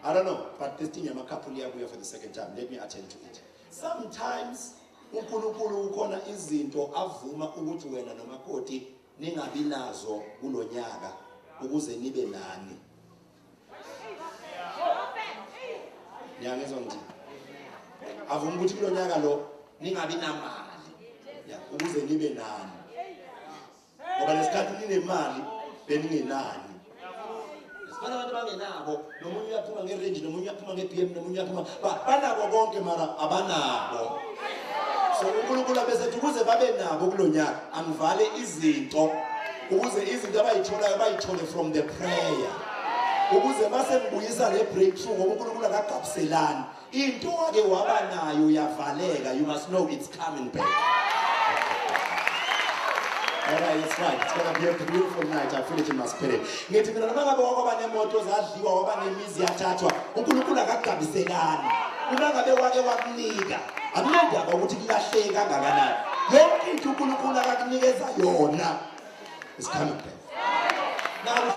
I don't know, but this thing yama-couple iyabuya for the second time. Let me attend to it. Sometimes uNkulunkulu ukhona izinto avuma ukuthi wena nomakoti ningabi nazo kulonyaka ukuze nibe nani. Niyangizwa ngithi? Avuma ukuthi kulonyaka lo ningabi namali. Yeah, ukuze nibe nani. Ngoba lesikhathi ninemali beningenani. Sifana abantu abangenabo, nomunye uyaphuma ngeRange, nomunye uyaphuma nge-BM, nomunye uyaphuma. Banako konke mara abanabo. So uNkulunkulu abesethi ukuze babe nabo kulonyaka, angivale izinto ukuze izinto abayitholayo bayithole from the prayer. Ukuze mase ngibuyisa le breakthrough, ngoba uNkulunkulu akagabuselani. Into wake waba nayo yavaleka, you must know it's coming back. All right, it's fine. It's gonna be a beautiful night. I feel it in my spirit. Ngithi mina noma ngabe wakwaba nemoto zadliwa, waba nemizi yathathwa, uNkulunkulu akagabiselani. Uma ngabe wake wakunika, akunandaba ukuthi kulahleke kangakanani. Yonke into uNkulunkulu akakunikeza yona is coming back. Now